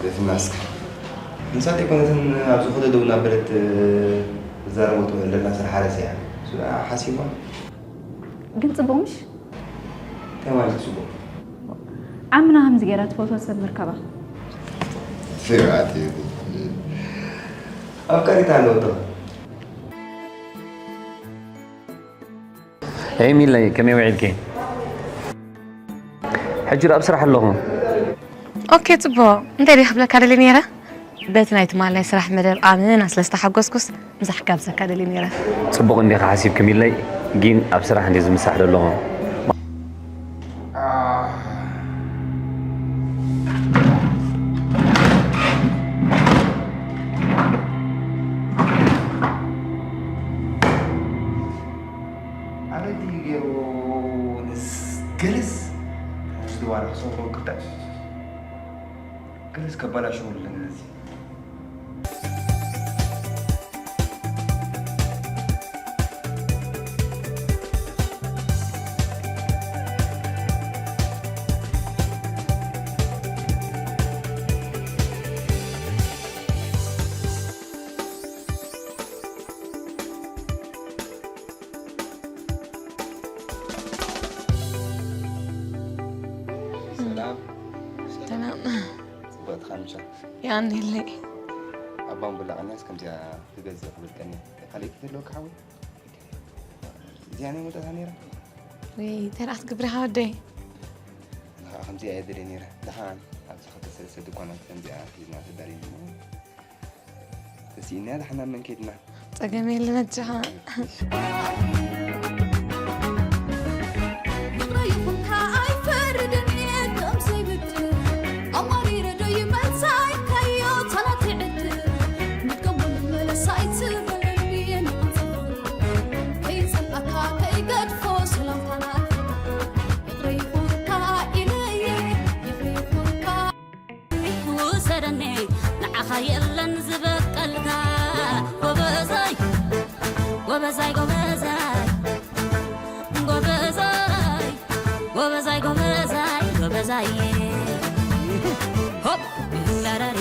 ቤት ማስክ ንሳ ዘይኮነትን ኣብ ዝኾነ ደው እናበለት ትዛረቦ ትውዕል ዘላ ስራሕ ረሲዓ። እሱ ደኣ ሓሲባ። ግን ጽቡቕ ምሽ? እንታይ ማለት ጽቡቕ? ዓምና ከምዚ ገይራ ትፈትዎ ሰብ ምርከባ። ስርዓት እዩ። ኣፍቃሪት ኣለወቶ። ሄይ ሚለይ፣ ከመይ ውዒልኪ? ሕጂ ኣብ ስራሕ ኣለኹ። ኦኬ፣ ጽቡቕ። እንታይ ደይ ክብለካ ደልየ ነይረ? በቲ ናይ ትማል ናይ ስራሕ መደብ ኣመና ስለ ዝተሓጎስኩስ ምሳሕ ክጋብዘካ ደልየ ነይረ። ጽቡቕ እንዲኻ ሓሲብኪ ሚለይ፣ ግን ኣብ ስራሕ እንድየ ዝምሳሕ ዘለኹ። ኣረዲ ገይሩ ንስ ገለስ ዝድዋራ ክሰብሮ ክልተ ገለስ ከበላሽዎ ኣለኒ ነዚ። ሰላም። ሰላም። ጽብቕቲ ኻንቻ። የቐንየለይ። ኣብ ባምቡላ ቀንያስ ከምዚኣ ትገዝእ ክብል ቀንየ። ካልኣይቲ ዘለወካ ሓወይ? እዚኣ ናይ መውዳእታ ነይራ? ወይ፣ እንታይ ደኣ ክትገብር ኢኻ ወደይ? ንኻ ከምዚኣ እየ ደልየ ነይረ። ደሓን ኣብዚ ክልተ ሰለስተ ድኳናት ከምዚኣ ሒዝና ተዳሊልና። ተሲእና ደሓን ኣብ መን ከይድና? ጸገም የለን ኣጆኻ። ይቕረ ይኹንካ ኣይፈርድን እየ ከም ዘይብድል። ኣማሪረ ዶ ይመንሳይካዮ ታናቲ ዕድል። ንድገሞ ንመለስ ኣይትበለኒ። ከይጸልኣካ ከይገድፎ ሰላምታና። ይቕረ ይኹንካ ኢለ እየ፣ ይቕረ ይኹንካ። ውሰደኒ ንዓኻ የለን ዝበቀልካ። ጎበዛይ፣ ጎበዛይ፣ ጎበዛይ፣ ጎበዛይ፣ ጎበዛይ፣ ጎበዛይ፣ ጎበዛይ። ሆፕ ላራሪ